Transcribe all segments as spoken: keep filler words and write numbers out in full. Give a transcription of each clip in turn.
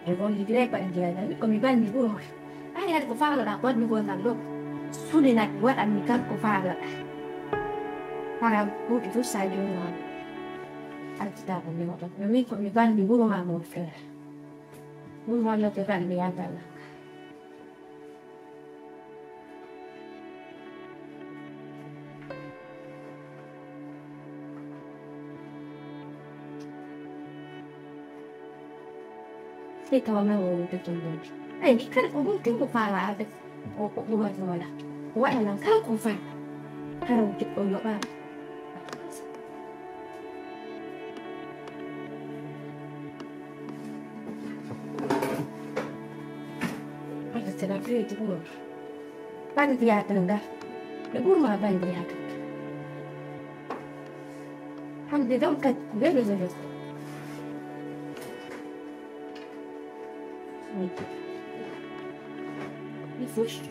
On ligirey ko en jeeɗa. Ko mi banndi ɓuro. Ay, hade ko faaloɗaa ko waɗnugol ngal ɗoo. Suninat waɗan mi kala ko faaloɗaa. Hara ɓurɗi fof sa jooni ma. Alkitaaba mi waɗa. Min ko mi banndi ɓuro ma mon frère. Ɗum wonno ko banndi yadalla. Te tawa men o wonde to nder. Ay, kala ko ɗum tun ko faawaade. O ko ɗum waɗi wala. Waɗa lan kala ko faa. Kala ko ɗum no ɓaa. Hade sera feeti ɓuro. Bandiyaata nga. Ɓe ɓurma bandiyaata. Hande ɗon kadi, welo welo. Mi fustu.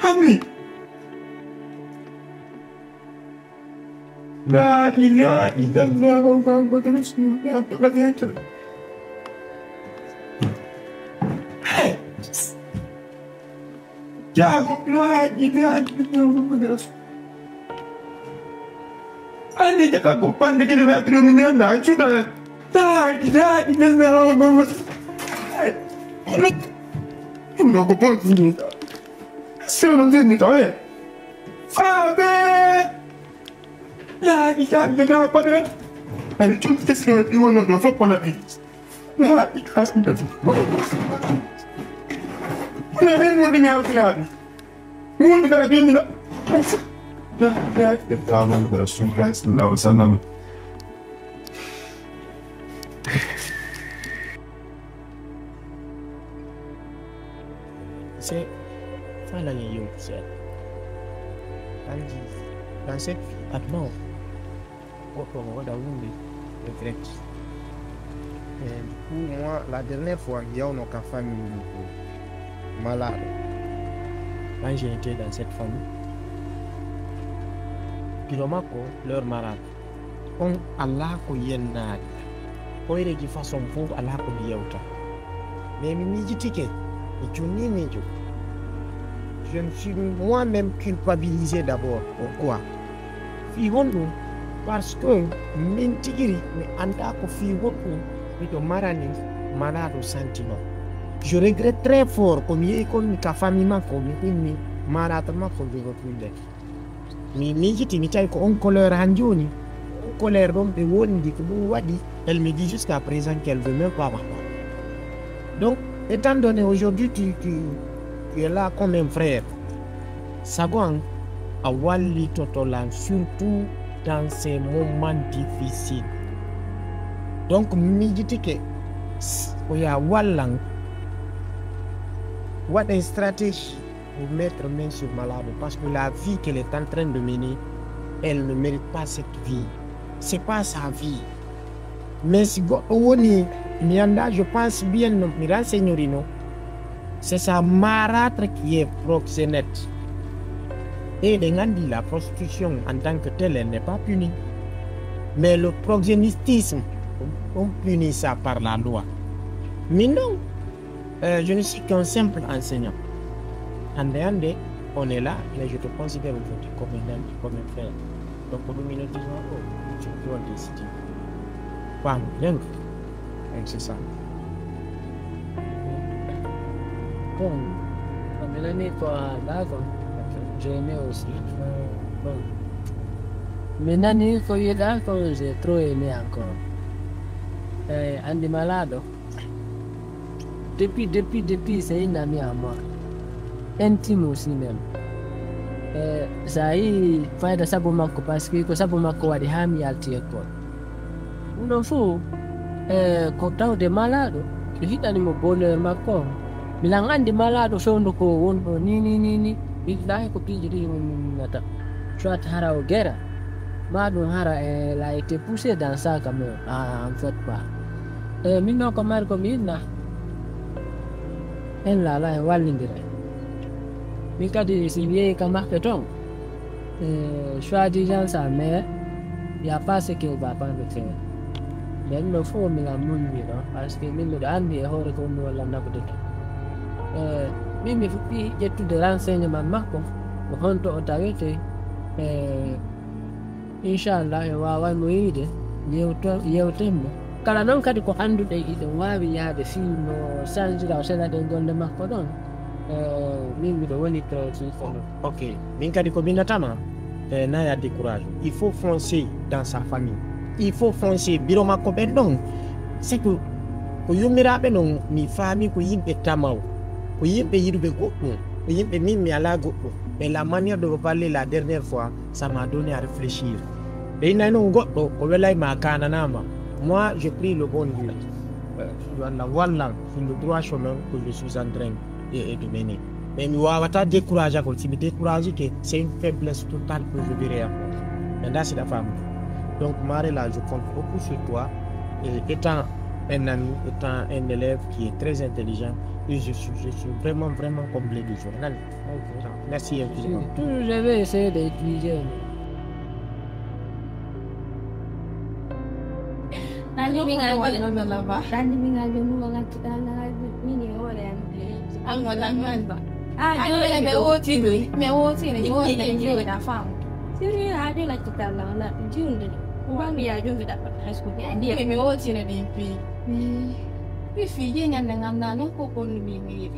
Hammi. La ilaha illallah Muhammadur Rasulullah. Hey! Jaago, la ilaha illallah Muhammadur Rasul. Andi jaka ko pande kilo na kilo ni na na chuda. La ilaha illallah Muhammadur Rasul. Hey! Ndo ko pon ni. Sero ni ni to, eh. Abe! La ilaha illallah, padre. Ay, tun tesiro di wono do fo kola bi. La ilaha illallah. Kuna ben mo dinya kila. Mo dinya dinya. La ilaha illallah Muhammadur Rasulullah sallallahu alaihi wasallam. C'est ça la ñu yóbbu seet. Dans cette vie, aduna o, goɗɗo o waɗa huunde regret. Et du coup, moi, la dernière fois, mi yawno ka famille ko malaaɗo. Quand j'ai été dans cette famille, gilo makko, leur malade. On alaa ko yennaade. Hoyreeji façon fof alaa ko mi yewta. Mais mi miijitike, mi jonnii miijo. Je me suis moi-même culpabilisé d'abord. Pourquoi? Fii honɗum? Parce que min tigiri mi anndaa ko fii honɗum miɗo marani malaaɗo sentiment. Je regrette très fort ko mi yehi kon ka famille makko, mi inni malade makko jogo ɗum ɗen. Mi miijiti, mi tawi ko on couleur han jooni. On couleur ɗon ɓe wondi, ko ɗum waɗi. Elle me dit jusqu'à présent qu'elle veut même pas ma. Donc, étant donné aujourd'hui tu, tu, tu es là comme un frère, sago an a wallitoto lan, surtout dans ces moments difficiles. Donc, mi miijitike s-, ko ya wallan, waɗen stratégie pour mettre main sur malade, parce que la vie qu'elle est en train de mener, elle ne mérite pas cette vie. C'est pas sa vie. Mais si goɗɗo woni, mi anndaa, je pense bien, no mi renseignerino, c'est sa marâtre qui est proxénète. Et eɗen anndi, la prostitution en tant que telle, elle n'est pas punie. Mais le proxénétisme, on punit ça par la loi. Mais non, euh, je ne suis qu'un simple enseignant. Hande hande, on est là, mais je te considère aujourd'hui comme un ami, comme un frère. Donc, ko ɗum ino ɗum o, ɗum ɗum ɗon décidé. Femme, donc, donc c'est ça. Bon, mi nani ko a ɗa kon, j'ai aimé aussi. Bon, mi nani ko yiɗa kon, j'ai trop aimé encore. Eh, andi malaaɗo. Depuis, depuis, depuis, c'est une amie à moi. Intime aussi même. Sa yii fayda sabu makko, parce que ko sabu makko waɗi haa mi yalti école. Ɗum ɗon fof, e ko tawde malaaɗo, ɗo hiɗani mo bonheur makko on. Milan anndi malaaɗo fewndo ko wonɗo ni, ni, ni, ni. Billahi ko piiji ɗiɗi mo min minnata. Soit hara o gera, ma ɗum hara elle a été poussée dans ça quand même. Ah, en fait pas. E min noon ko mari ko mi inna. En laala en wallindira. Min kadi si mi yehi ka maɓɓe toon, e, soi-disant ça, mais y a pas ce que va pas le faire. Mais ɗum ɗo fof milan muññi ɗo, parce que min miɗo anndi e hoore ko mi walla naɓude to. E, min mi fuɗɗi ƴettude renseignement makko, ko honto o tawete, e, inchallah, e waaway mo yiide, yewto-, yewten mo. Kala noon kadi ko annduɗen iɗen waawi yahde fii no sanjira o sela ɗen golle makko ɗon. E, min miɗo woni to. Ok, min kadi ko minnatama, e, naya décourage. Il faut foncer dans sa famille. Il faut foncer bureau makko ɓen ɗon. C'est que ko yummiraaɓe non mi faami ko yimɓe tamaw, ko yimɓe yiɗuɓe goɗɗum, ko yimɓe min mi alaa goɗɗum. Mais la manière de vous parler la dernière fois, ça m'a donné à réfléchir. Ɓe innay non goɗɗo ko welay ma kananama. Moi, je prie le bon Dieu. Euh, yo Allah wallan sur le droit chemin que je suis en train de, de mener. Mais mi wawata découragagol, si mi décourage que c'est une faiblesse totale que je vais réavoir. Mais là, c'est la femme. Donc, Marela, je compte beaucoup sur toi. Et étant un ami, étant un élève qui est très intelligent, et je suis, je suis vraiment, vraiment comblé de joie. Merci infiniment. Toujours, je vais essayer d'étudier. Nani mi ngal wala no laba. Nani mi ngal no mo ngal tida na ngal mi ni wala ya. An wala man ba. Ah, jole be woti do. Me woti ni wala jole da fam. Siri ha jole tida na na jole. Wa mi ya jole da. High school. Ndi me woti ni din pi. Mi fi je nyan na ngam na no ko ko mi mi.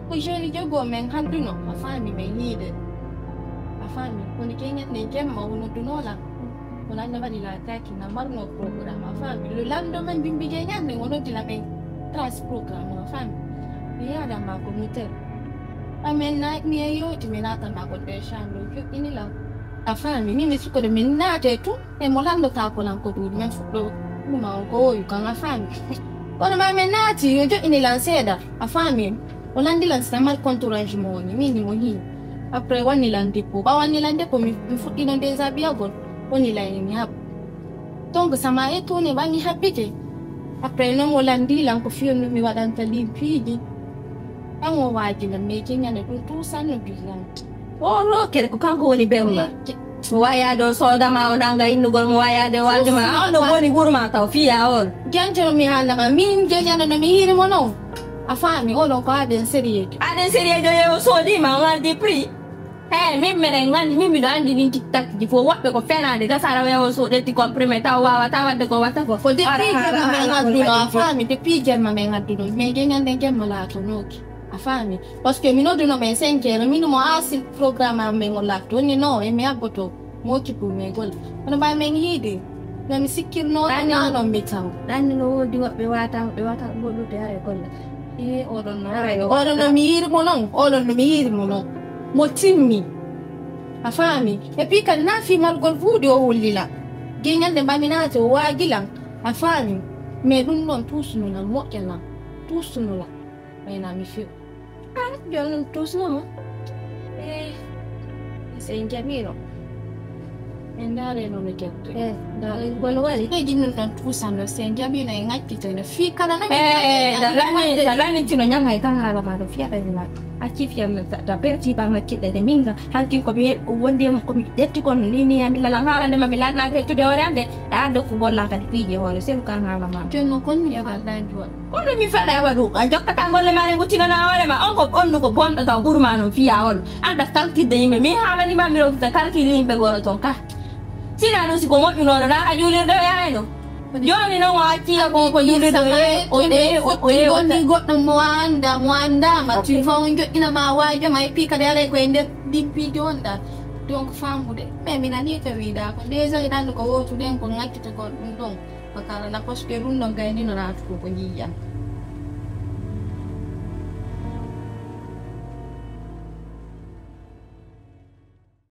Ko jeune jogo men halduno, a faami men yiide. A faami, kono ke ñande jemma o nodduno lan. Kono annda waɗi la taki na marno programme, a faami. Lo lando men bimbi je ñande o noddi la men trace programme, a faami. Mi yaada ma ko mutel. Amen na mi e yoti mi nata ma ko de chambre, yo ini la. A faami, ni mi suko de min nate tu. E mo lanndotako lan ko ɗuuɗi men fuɗɗo ɗuma on ko woyu kan a faami. Kono ma men naati yo joƴƴini lan seeɗa a faami. O lanndi lan sina mari contourage mo woni min ni mo hii. Après wanni lan dépôt ɓa wanni lan dépôt mi fuɗɗino déjà biyagol woni lan emi haɓ. Donc sama e tuni ɓa mi haɓɓike. Après non mo lanndi lan ko fiyonno mi waɗanta ɗin piiji. Ɓan o waaji lan mais jeñane ɗum tout sanno bilan. O rokere ko kanko woni bemma. Mo wayaade o soodama o nanga innugol mo wayaade o anduma on ɗo woni wurma taw fiya on. Janjano mi haalama min jeñano no mi yiiri mo non. A faami oɗon ko aden sérieux. Aden sérieux jo yewo soodima o ngaldi prix. Hey min meɗen nganndi min miɗo anndi nin tiktakji fof woɓɓe ko fenaade gasara wewo so ɗetti comprimé taw wawata wadde ko watta ko. Ko depuis jemma men adduno a faami depuis jemma men adduno mais jeñande jemma laatonooki. A faami parce que mi nodduno ɓe cinq heures min mo asil programme am men o latto ni no e mi abboto mo occupe me golle. Kono mbawi men yiide no mi sikkirno nano mi taw. Ɗanni no woodi woɓɓe wata ɓe wata goɗɗude ara e golle. E oɗon no ara yo oɗon no mi yiiri mo non oɗon no mi yiiri mo non mo timmi. A faami. Et puis kadi na fi margol buuɗi o wullila geñal nde mbaminaate o waagilan. A faami. Mais ɗum ɗon tuusunolan moƴƴalan tuusunolan. Ɓayna mi few. Ah, jooni ɗum tuusnoo mo. Eh, si en jaɓiino. En ndaareno no jaɓde. Eh, ndaaren kono waɗi. Ɓe jinnun ɗon tuusanno, si en jaɓiino e ŋakkiteno. Fii kala no. Eh, da lanni, da lanni tino ñaŋa e kan haala maa ɗo fiyata e maa. Acci fiyam ta, ta perti ba ŋakkitde de minga. Hankin ko mi wondi e ko mi ƴetti kon ni ni ami lala haala nde ma mi lanna fettude hoore ande. Ɗa ando ko golla kadi piiji hoore selu kan haala maa. Jooni kon mi e wallahi jooni. Kono mi faɗa e waɗu a jokkata golle ma ɗe guttinana hoore ma on ko ɓonnu ko bonɗo taw ɓurma noon fiya on anda kalkidde yimɓe min haalanima mi rokkita kalkil yimɓe goro toon ka sina ɗum siko moƴƴunoɗo na a juulirɗo o yayno jooni noon o acciya kon ko juulirɗo o yeewi o yeewi o yeewi o yeewi o yeewi bonni goɗɗo mo anda mo andama tilfon joƴƴina ma wajo ma e pi kadi alay ko e nder ɗippi jonɗa donc fambude mais mi nani to wiɗa ko déjà ɗanɗo ko wotuɗen ko gaccitagol ɗum ɗon Ko kalana parce que ɗum ɗon gaynino naatugo ko yiyan.